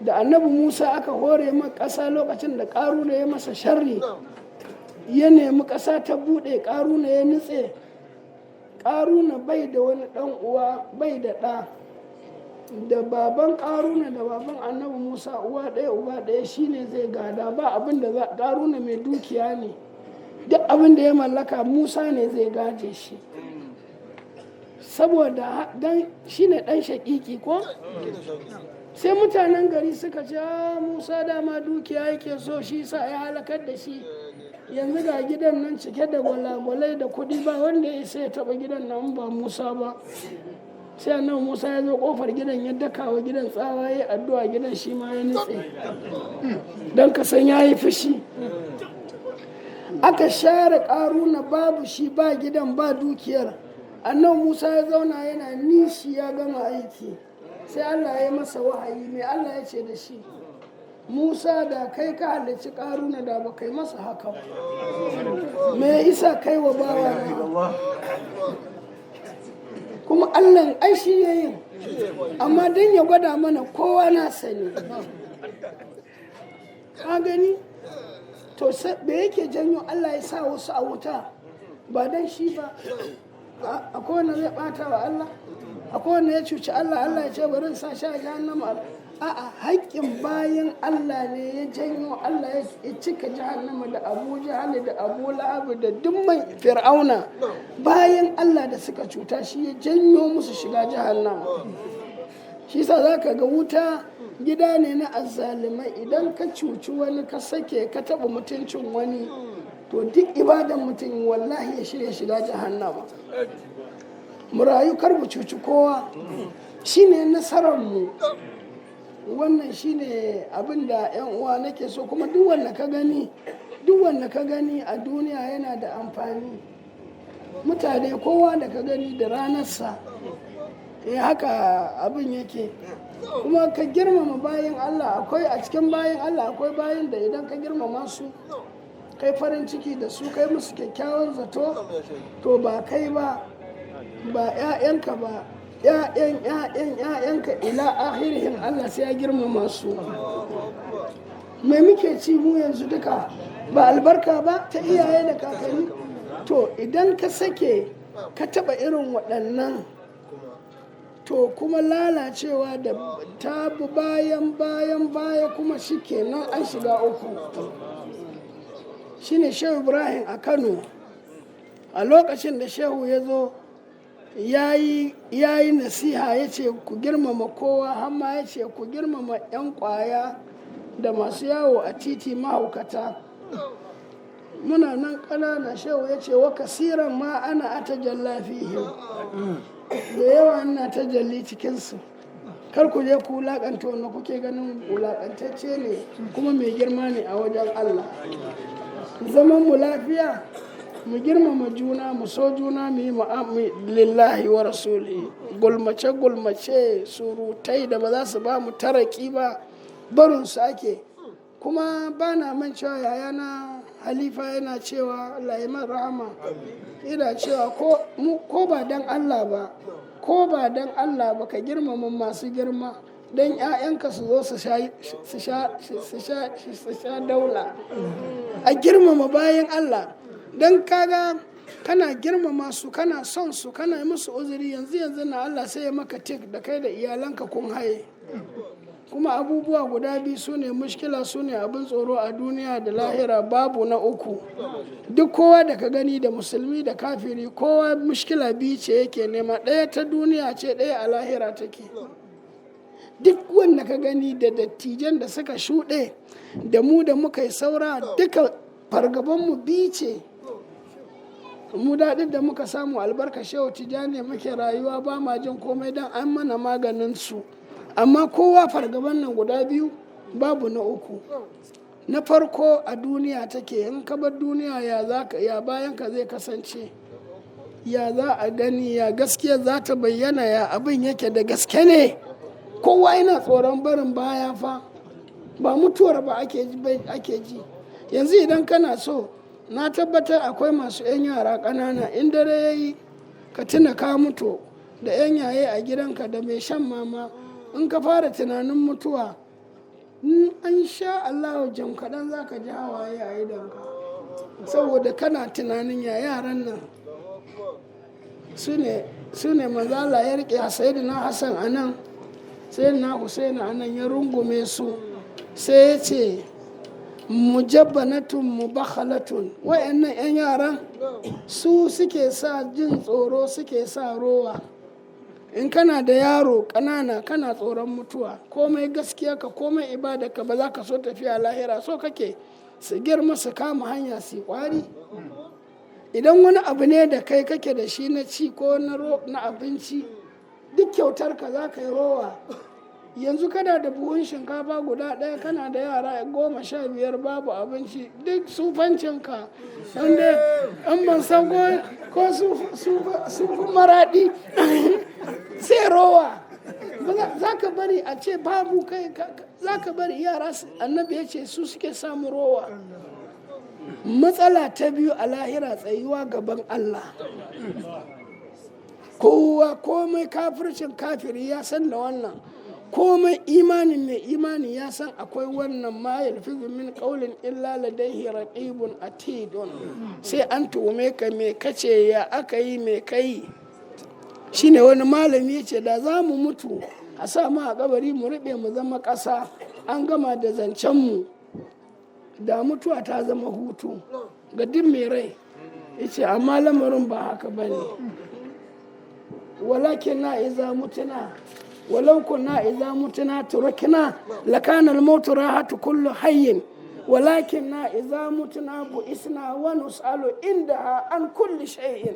Da Annabi Musa aka hore ma ƙasa lokacin da Ƙaruna ya masa sharri, ya nemi ƙasa ta buɗe, Ƙaruna ya nutse. Ƙaruna bai da wani ɗan uwa, bai da ɗa. Da baban Ƙaruna da baban Annabi Musa uwa ɗaya uba ɗaya, shine zai gada. Ba abin da za Ƙaruna mai dukiya ne, duk abin da ya mallaka Musa ne zai gaje shi, saboda dan shine ɗan shaƙiƙi ko. Sai mutanen gari suka ce, "Musa dama dukiya yake so, shi sa ya halakar da shi. Yanzu ga gidan nan cike da gwalagwalai da kuɗi, ba wanda ya sai ya taɓa gidan nan ba Musa ba." Sai Annabi Musa ya zo kofar gidan, ya daka wa gidan tsawa, ya addu'a, gidan shi ma ya nutse, don ka san ya yi fushi. Aka share Ƙaruna, babu shi, ba gidan, ba dukiyar. Annabi Musa ya zauna yana nishi, ya gama aiki. Sai Allah ya masa wahayi. Mai Allah ya ce da shi? "Musa, da kai ka halicci Ƙaruna, da ba kai masa haka ba. Me isa kai wa bawa na?" Kuma Allah ai shi ya yin, amma don ya gwada mana kowa na sani. Ka gani? To, me yake janyo Allah ya sa wasu a wuta? Ba don shi ba. Akwai wanda zai bata wa Allah? Akwai wanda ya cuci Allah, Allah ya ce bari in sa shi a jahannama? A'a, haƙƙin bayan Allah ne ya janyo Allah ya cika jahannama da Abu Jahal da Abu Lahab da duk mai Fir'auna. Bayan Allah da suka cuta, shi ya janyo musu shiga jahannama. Shi sa za ka ga wuta gida ne na azzalimai. Idan ka cuci wani, ka sake ka taɓa mutuncin wani, to duk ibadan mutum, wallahi ya shirya shiga jahannama. Mu rayu kar mu cuci kowa, shine nasararmu. Wannan shine abin da 'yan uwa nake so. Kuma duk wanda ka gani a duniya yana da amfani. Mutane, kowa da ka gani da ranarsa. Ya haka abin yake. Kuma ka girmama bayan Allah. Akwai a cikin bayan Allah, akwai bayan da idan ka girmama su, kai farin ciki da su, kai musu kyakkyawan zato, to ba kai ba, ba 'ya'yanka ba, 'ya'yan 'ya'yan 'ya'yanka ila akhirihim, Allah sai ya girmama su. Me muke ci mu yanzu duka? Ba albarka ba ta iyaye da kakanni? To, idan ka sake ka taba irin waɗannan, to kuma lalacewa da ta bi bayan bayan baya kuma, shi kenan, an shiga uku. Shine Shehu Ibrahim a Kano, a lokacin da Shehu ya zo ya yi nasiha, ya ce ku girmama kowa, hamma ya ce ku girmama 'yan kwaya da masu yawo a titi, mahaukata. Muna nan ƙanana, Shehu ya ce wa kasiran ma ana atajalla fihim, da yawa ina tajalli cikinsu. Kar ku je ku wulaƙanta wanda kuke ganin wulaƙantacce ne, kuma mai girma ne a wajen Allah. Zaman mu lafiya, mu girmama juna, mu so juna, mu yi lillahi wa rasuli. Gulmace gulmace, surutai da ba za su ba mu taraki ba, barin su ake. Kuma ba na man cewa yayana Halifa yana cewa, Allah ya man rahama, yana cewa ko ba dan Allah ba, ko ba dan Allah ba, ka girmama masu girma don 'ya'yanka su zo su sha daula. A girmama bayan Allah, don kaga kana girmama su, kana son su, kana yi musu uzuri, yanzu yanzu na Allah sai ya maka tik da kai da iyalanka kun haye. Kuma abubuwa guda biyu su ne mushkila, su ne abin tsoro a duniya da lahira, babu na uku. Duk kowa da ka gani, da musulmi da kafiri, kowa mushkila biyu ce yake nema: ɗaya ta duniya ce, ɗaya a lahira take. Duk wanda ka gani, da dattijan da suka shuɗe da mu da muka yi saura, duka fargabanmu biyu ce. Mu daɗin da muka samu, albarka Shehu Tijjani muke rayuwa, ba ma jin komai don an mana maganin su. Amma kowa fargaban nan guda biyu, babu na uku. Na farko a duniya take: in ka bar duniya, ya za ya bayan ka zai kasance? Ya za a gani? Ya gaskiya za ta bayyana? Ya abin yake da gaske ne? Kowa yana tsoron barin baya fa, ba mutuwar ba ake ji. Yanzu idan kana so, na tabbatar akwai masu 'yan yara ƙanana, in dare ya yi ka tuna ka mutu da 'yan yaye a gidanka da mai shan mama. In ka fara tunanin mutuwa, in an sha Allah jam kaɗan za ka ji hawaye a idonka, saboda kana tunanin ya yaran nan su ne. Manzala ya rike Sayyidina Hassan a nan, Sayyidina Husaini a nan, ya rungume su, sai ya ce, "Mujabbanatun mubakhalatun." Wayannan 'yan yaran su suke sa jin tsoro, suke sa rowa. In kana da yaro ƙanana, kana tsoron mutuwa. Komai gaskiya ka, komai ibada ka, ba za ka so tafiya lahira. So kake su girma, su kama hanya, su yi kwari. Idan wani abu ne da kai kake da shi na ci ko na abinci, duk kyautar ka za ka yi rowa. Yanzu kana da buhun shinkafa guda ɗaya, kana da yara 15, babu abinci, duk sufancinka, wanda an ban san ko sufin maraɗi sai rowa. Za ka bari a ce babu kai, za ka bari yara. Annabi ya ce su suke samu rowa. Matsala ta biyu a lahira, tsayuwa gaban Allah. Kowa, komai kafircin kafiri ya san da wannan, komai imanin mai imani ya san akwai wannan. ما يلفظ من قول إلا لديه رقيب عتيد. Sai an tuhume ka, me kace, ya aka yi, me kai. Shine wani malami ya ce, da za mu mutu a sa mu a kabari, mu rube, mu zama ƙasa, an gama da zancen mu, da mutuwa ta zama hutu ga duk mai rai. Yace amma lamarin ba haka bane. ولكنا إذا متنا، ولو كنا إذا متنا تركنا لكان الموت راحة كل حي، ولكننا إذا متنا بعثنا ونسأل عندها عن كل شيء.